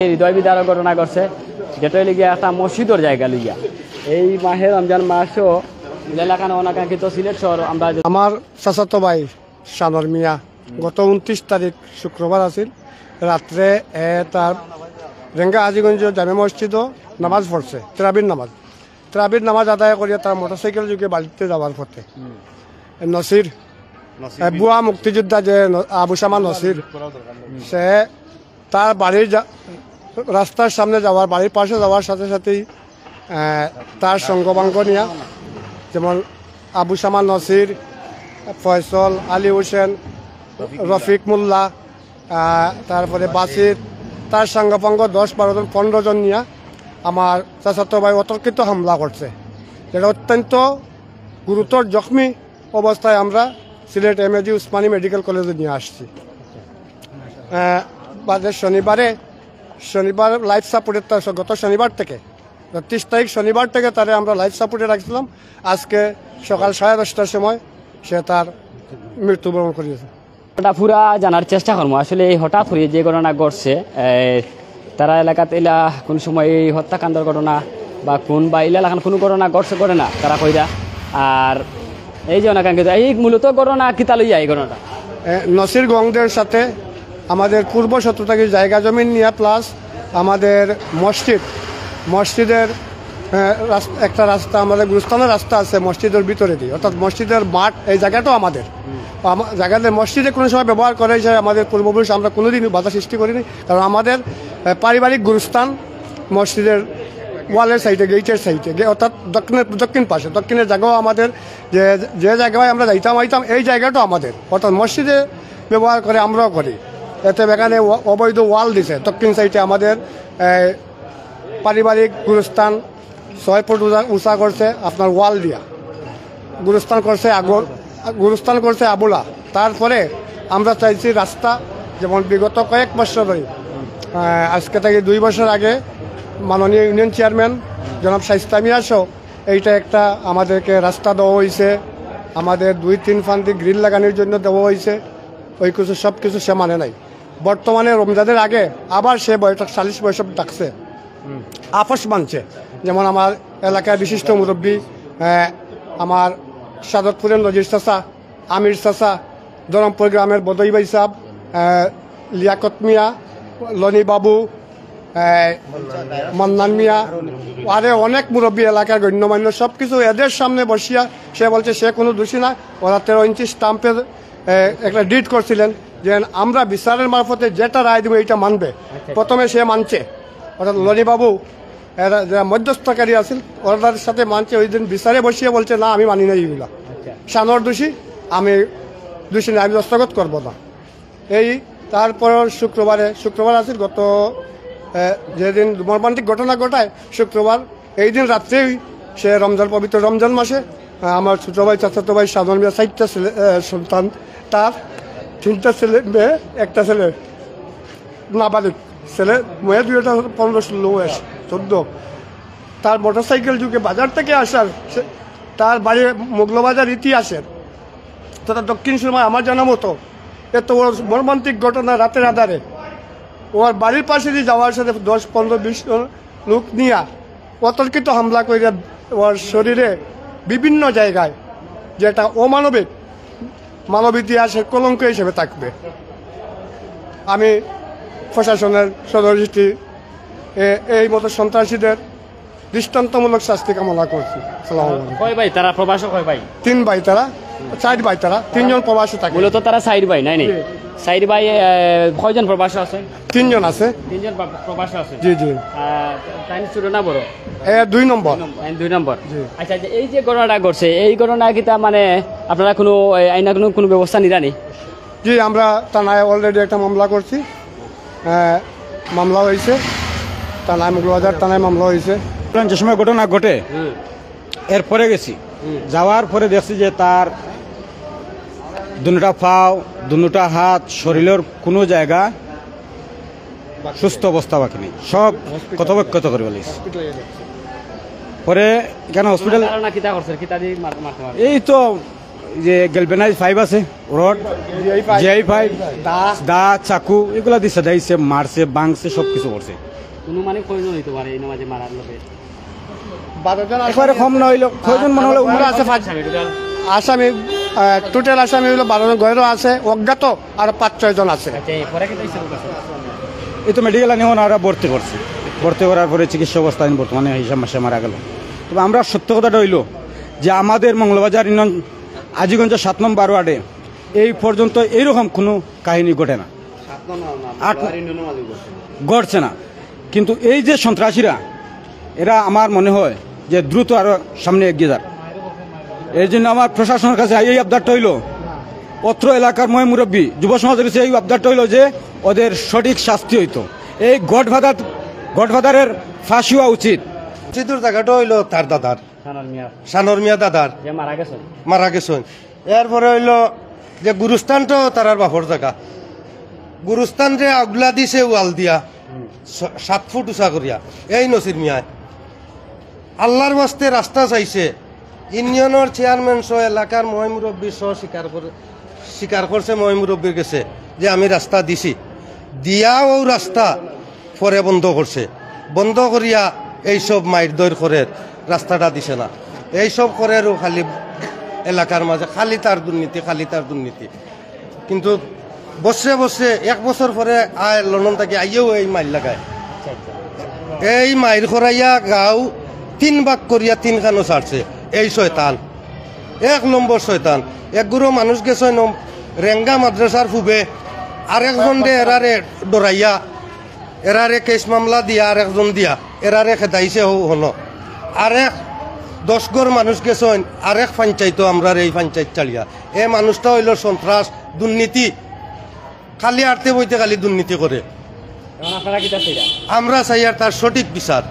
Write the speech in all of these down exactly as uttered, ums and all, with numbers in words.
এই হৃদয় বিদারক ঘটনা ঘটছে, যেটা হইলে গিয়া একটা মসজিদর জায়গা লইয়া। এই মাহে রমজান মাসও এলাকার অনাকাঙ্ক্ষিত সিলেট শহর আমরা যে আমার চাচাতো ভাই শানর মিয়া গত ঊনত্রিশ তারিখ শুক্রবার আছিল, রাত্রে এ, তার রেঙ্গা হাজীগঞ্জ জামে মসজিদও নামাজ পড়ছে, তেরাবির নামাজ। তেরাবির নামাজ আদায় করিয়া তার মোটরসাইকেল যোগে বাড়িতে যাওয়ার পথে নসির, নসির এ, বিন- বুয়া মুক্তিযোদ্ধা যে ন- আবু শামা নসির, সে তার বাড়ির যা- রাস্তার সামনে যাওয়ার, বাড়ির পাশে যাওয়ার সাথে সাথেই আহ, তার সঙ্গবাঙ্গ নিয়া, যেমন আবু শামা নসির, ফয়সল, আলী হোসেন, রফিক মোল্লা, আহ, তারপরে বাসির, তার সঙ্গবাঙ্গ দশ বারো জন, পনেরো জন নিয়া আমার চাচাতো ভাই অতর্কিত হামলা করছে, যেটা অত্যন্ত গুরুতর জখমি অবস্থায় আমরা সিলেট এমএজি উসমানী মেডিকেল কলেজে নিয়ে আসছি। আহ, বাদে শনিবারে, শনিবার লাইফ সাপোর্টের, তার গত শনিবার থেকে, তিরিশ তারিখ শনিবার থেকে তারে আমরা লাইফ সাপোর্টে রাখছিলাম। আজকে সকাল সাড়ে দশটার সময় সে তার মৃত্যুবরণ করিয়েছে। এটা পুরা জানার চেষ্টা করবো, আসলে এই হঠাৎ করে যে ঘটনা ঘটছে, এ, তারা এলাকাত এলা কোন সময় এই হত্যাকাণ্ডর ঘটনা বা কোন বা ইলা লাখান কোনো ঘটনা ঘটছে করে না তারা কইরা। আর এই যে অনাকাঙ্ক্ষিত, এই মূলত ঘটনা কিতা লইয়া এই ঘটনাটা? এ, নসির গংদের সাথে আমাদের পূর্ব শত্রুতাকে জায়গা জমিন নিয়ে, প্লাস আমাদের মসজিদ, মসজিদের, এ, রাস- একটা রাস্তা, আমাদের গুরুস্থানের রাস্তা আছে মসজিদের ভিতরে দিয়ে, অর্থাৎ মসজিদের মাঠ, এই জায়গাটাও আমাদের। আমা- জায়গাতে মসজিদে কোনো সময় ব্যবহার করে হিসাবে আমাদের পূর্বপুরুষ আমরা কোনোদিন বাধা সৃষ্টি করিনি, কারণ আমাদের, এ, পারিবারিক গুরুস্থান মসজিদের ওয়ালের সাইডে, গেটের সাইডে, গে- অর্থাৎ দক্ষিণের, দক্ষিণ পাশে, দক্ষিণের জায়গাও আমাদের, যে যে জায়গায় আমরা যাইতাম আইতাম, এই জায়গাটাও আমাদের, অর্থাৎ মসজিদে ব্যবহার করে, আমরাও করি। এতে এখানে অ- অবৈধ ওয়াল দিছে দক্ষিণ সাইডে আমাদের, এ, পারিবারিক গুরুস্থান ছয় ফুট উঁচা উঁচা করছে আপনার ওয়াল দিয়া, গুরুস্থান করছে আগর গুরুস্থান করছে আবুলা। তারপরে আমরা চাইছি রাস্তা, যেমন বিগত কয়েক বছর ধরে, আহ, আজকে থেকে দুই বছর আগে মাননীয় ইউনিয়ন চেয়ারম্যান জনাব শাইস্তা মিয়া সহ এইটা একটা আমাদেরকে রাস্তা দেওয়া হয়েছে, আমাদের দুই তিন ফান্দি গ্রিল লাগানোর জন্য দেওয়া হয়েছে, ওই কিছু সব কিছু সে মানে নাই। বর্তমানে রমজানের আগে আবার সে বৈঠক, সালিশ বৈঠক ডাকছে, আপস মানছে। যেমন আমার এলাকার বিশিষ্ট মুরব্বী, আহ, আমার সাদতপুরের নজির চাচা, আমির চাচা, ধরমপুর গ্রামের বদই ভাই সাহেব, আহ, লিয়াকত মিয়া, লনি বাবু, আহ, মান্নান মিয়া, আরে অনেক মুরব্বী, এলাকার গণ্যমান্য, সব কিছু এদের সামনে বসিয়া সে বলছে সে কোনো দোষী না। ওরা তেরো ইঞ্চি স্টাম্পের, আহ, একটা ডিড করছিলেন যে আমরা বিচারের মারফতে যেটা রায় দিব এইটা মানবে। প্রথমে সে মানছে, অর্থাৎ লনি বাবু, এরা যারা মধ্যস্থকারী আছিল, ওনাদের সাথে মানছে। ওই দিন বিচারে বসিয়ে বলছে, "না, আমি মানি না এইগুলা।" শানর দোষী, আমি দোষী না, আমি দস্তখত করব না। এই তারপর শুক্রবারে, শুক্রবার আছিল গত, এ, যেদিন মর্মান্তিক ঘটনা ঘটায়, শুক্রবার, এই দিন রাত্রেই সে রমজান, পবিত্র রমজান মাসে, আ, আমার ছোট ভাই, চাচাতো ভাই সাধন মিয়া, চারটা ছেলে, এ, সন্তান, তার তিনটা ছেলে, মেয়ে, একটা ছেলে। নাবালিক ছেলে, মেয়ে দুইটা পনেরো ষোলো বয়স, চোদ্দ। তার মোটরসাইকেল যুগে বাজার থেকে আসার, সে, তার বাড়ি মৌলভীবাজার ইতিহাসের তথা দক্ষিণ সুরমা, আমার জানা মতো এত বড় মর্মান্তিক ঘটনা রাতের আধারে ওর বাড়ির পাশে দিয়ে যাওয়ার সাথে দশ, পনেরো, বিশ জন লোক নিয়া অতর্কিত হামলা করে ওর শরীরে বিভিন্ন জায়গায়, যেটা অমানবিক, মানব ইতিহাসের কলঙ্ক হিসেবে থাকবে। আমি প্রশাসনের সদরদৃষ্টি এ-, এই মতো সন্ত্রাসীদের দৃষ্টান্তমূলক শাস্তি কামনা করছি। আসসালামু আলাইকুম। কয় ভাই তারা, প্রবাসী কয় ভাই? তিন ভাই তারা, চার ভাই তারা, তিনজন প্রবাসী থাকে। মূলত তারা চার ভাই, নাই নি? জি। চার ভাই, এ, কয়জন প্রবাসী আছে? তিনজন আছে। তিনজন প্র-, প্রবাসী আছে? জি, জি। আহ, তাই ছোট না বড়? এ দুই নম্বর। তাই দুই নম্বর। জি। আচ্ছা, যে এই যে ঘটনাটা ঘটছে, এই ঘটনা কিতা মানে আপনারা কোনো, এ, আইনা কোনো, কোনো ব্যবস্থা নিরা নি? জি, আমরা থানায় already একটা মামলা করছি। আহ, মামলা হয়েছে থানায়, মৌলভীবাজার থানায় মামলা হয়েছে। যে সময় ঘটনা ঘটে, এরপরে গেছি, যাওয়ার পরে দেখছি যে তার দুটা পাও, দুটা হাত, শরীরের কোনো জায়গা সুস্থ অবস্থা বাকি নেই, সব ক্ষতবিক্ষত করে ফেলেছে। পরে এখানে হসপিটাল, ধারণা কিতা করছে, কিতা দিয়ে মার-, মারতে পারে? এই তো যে গ্যালভানাইজ পাইপ আছে, rod, GI pipe. GI pipe, দা। দা, চাকু, এগুলা দি ছেদাইছে, মারছে, ভাঙছে, সব কিছু করছে। অনুমানিক কয়জন হইতে পারে এই নামাজে মারার লোভে? বারো জন একবারে আসামি। কম না হইলো, কয়জন মনে হলো? আরো আছে পাঁচ। আসামি টোটাল? আসামি, আহ, টোটাল আসামি হইলো বারো জন, গয়রও আছে, অজ্ঞাত আর পাঁচ ছয় জন আছে। আচ্ছা, এরপরে কিন্তু এই সব আছে। এই তো মেডিকেল আনি ওনারা ভর্তি করছে, ভর্তি করার পরে চিকিৎসা অবস্থায় বর্তমানে হিসাব মাসে মারা গেল। তবে আমরা সত্য কথাটা হইলো যে আমাদের মৌলভীবাজার ইউনিয়ন আজিগঞ্জ সাত নম্বর ওয়ার্ডে এই পর্যন্ত এইরকম কোনো কাহিনী ঘটে না। সাত নম্বর না, আট লোয়ার ইউনিয়নের মাঝে ঘটছে। ঘটছে না। কিন্তু এই যে সন্ত্রাসীরা, এরা আমার মনে হয় যে দ্রুত আরো সামনে এগিয়ে যাক। এই জন্য আমার প্রশাসনের কাছে এই আবদারটা হইলো, অত্র এলাকার ময় মুরব্বী, যুব সমাজের কাছে এই আবদারটা হইলো যে ওদের সঠিক শাস্তি হইতো। এই গডফাদার, গডফাদারের ফাঁসি হওয়া উচিত। সিদ্ধুর জায়গাটা হইলো তার দাদার, শানর মিয়া। শানর মিয়া দাদার। যে মারা গেছেন। মারা গেছেন। এরপরে হইলো যে গুরুস্থানটাও তারার বাপর জায়গা। গুরুস্থানরে আগলা দিছে ওয়াল দিয়া, হুম। স-, সাত ফুট উঁচা করিয়া, এই নসির মিয়ায়। আল্লাহর ওয়াস্তে রাস্তা চাইছে, ইউনিয়নের চেয়ারম্যান সহ এলাকার ময় মুরব্বী সহ স্বীকার করে, স্বীকার করছে ময় মুরব্বীর গেছে যে আমি রাস্তা দিছি, দিয়া ও রাস্তা পরে বন্ধ করছে, বন্ধ করিয়া এইসব মাইর দৈর করের, রাস্তাটা দিছে না। এইসব করেরও খালি এলাকার মাঝে খালি তার দুর্নীতি, খালি তার দুর্নীতি। কিন্তু বছরে বছরে, এক বছর পরে আয় লন্ডন থাকি আইয়েও এই মাইর লাগায়। এই মাইর করাইয়া গাঁও তিন ভাগ করিয়া তিনখানো ছাড়ছে এই শয়তান, এক নম্বর শয়তান। এক গুরু মানুষ গেছে ন-, রেঙ্গা মাদ্রাসার ফুবে, আরেকজন দে এরারে ডরাইয়া, এরারে কেস মামলা দিয়া, আরেকজন দিয়া, এরারে খেদাইছে হো হনো। আরেক দশ ঘর মানুষ গেছইন, আরেক পঞ্চায়েত, আমরার এই পঞ্চায়েত ছাড়িয়া। এ মানুষটা হইলো সন্ত্রাস, দুর্নীতি, খালি আড়তে বইতে খালি দুর্নীতি করে। এখন আপনারা কিতা চাইরা? আমরা চাই আর তার সঠিক বিচার,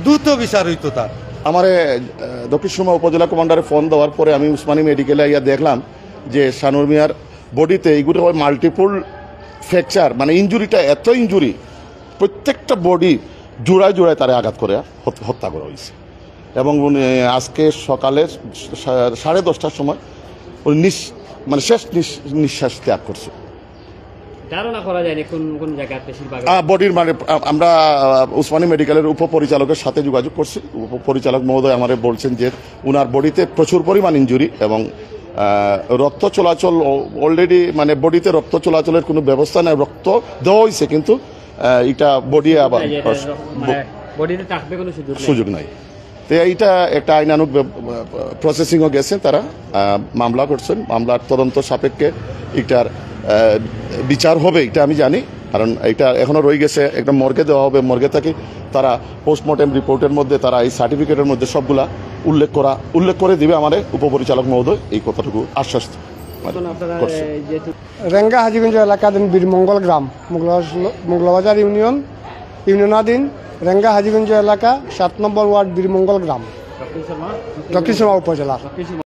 দ্রুত বিচার হইতো তার। আমারে, আহ, দক্ষিণ সুরমা উপজেলা কমান্ডারে ফোন দেওয়ার পরে আমি উসমানী মেডিকেলে আইয়া দেখলাম যে শানুর মিয়ার বডিতে এইগুলো হয় মাল্টিপল ফ্র্যাকচার, মানে ইঞ্জুরিটা এত ইঞ্জুরি, প্রত্যেকটা বডি জোড়ায় জোড়ায় তারে আঘাত করে হত-, হত্যা করা হয়েছে। এবং উনি আজকে সকালে সা-, সাড়ে দশটার সময় উনি নিঃ-, মানে শেষ নিঃ-, নিঃশ্বাস ত্যাগ করছে। ধারণা করা যায়নি কোন কোন জায়গায় বেশিরভাগ? আহ, বডির মানে, আহ, আমরা, আহ, উসমানী মেডিকেলের উপপরিচালকের সাথে যোগাযোগ করছি। উপপরিচালক মহোদয় আমারে বলছেন যে উনার বডিতে প্রচুর পরিমাণ ইঞ্জুরি এবং, আহ, রক্ত চলাচল অ-, অলরেডি মানে বডিতে রক্ত চলাচলের কোনো ব্যবস্থা নাই। রক্ত দেওয়া হয়েছে কিন্তু, আহ, এটা বডি আবার না, এটা ব-, মানে বডিতে থাকবে কোনো সুযোগ নেই। সুযোগ নাই। তো এইটা একটা আইনানুগ ব্য-, প্রসেসিংও গেছে তারা, আহ, মামলা করছেন। মামলার তদন্ত সাপেক্ষে এটার, আহ, বিচার হবে, এটা আমি জানি। কারণ এটা এখনো রয়ে গেছে, একটা মর্গে দেওয়া হবে, মর্গে থাকি তারা পোস্টমর্টেম রিপোর্টের মধ্যে তারা এই সার্টিফিকেটের মধ্যে সবগুলা উল্লেখ করা, উল্লেখ করে দিবে আমাদের উপপরিচালক মহোদয়, এই কথাটুকু আশ্বাস এখন আপনারা করছে। এই যে রেঙ্গা হাজীগঞ্জ এলাকাধীন বীরমঙ্গল গ্রাম, মুগল-, মুগলবাজার ইউনিয়ন, ইউনিয়নাধীন রেঙ্গা হাজীগঞ্জ এলাকা, সাত নম্বর ওয়ার্ড বীরমঙ্গল গ্রাম, দক্ষিণ সুরমা? দক্ষিণ সুরমা উপজেলা। দক্ষিণ সুরমা।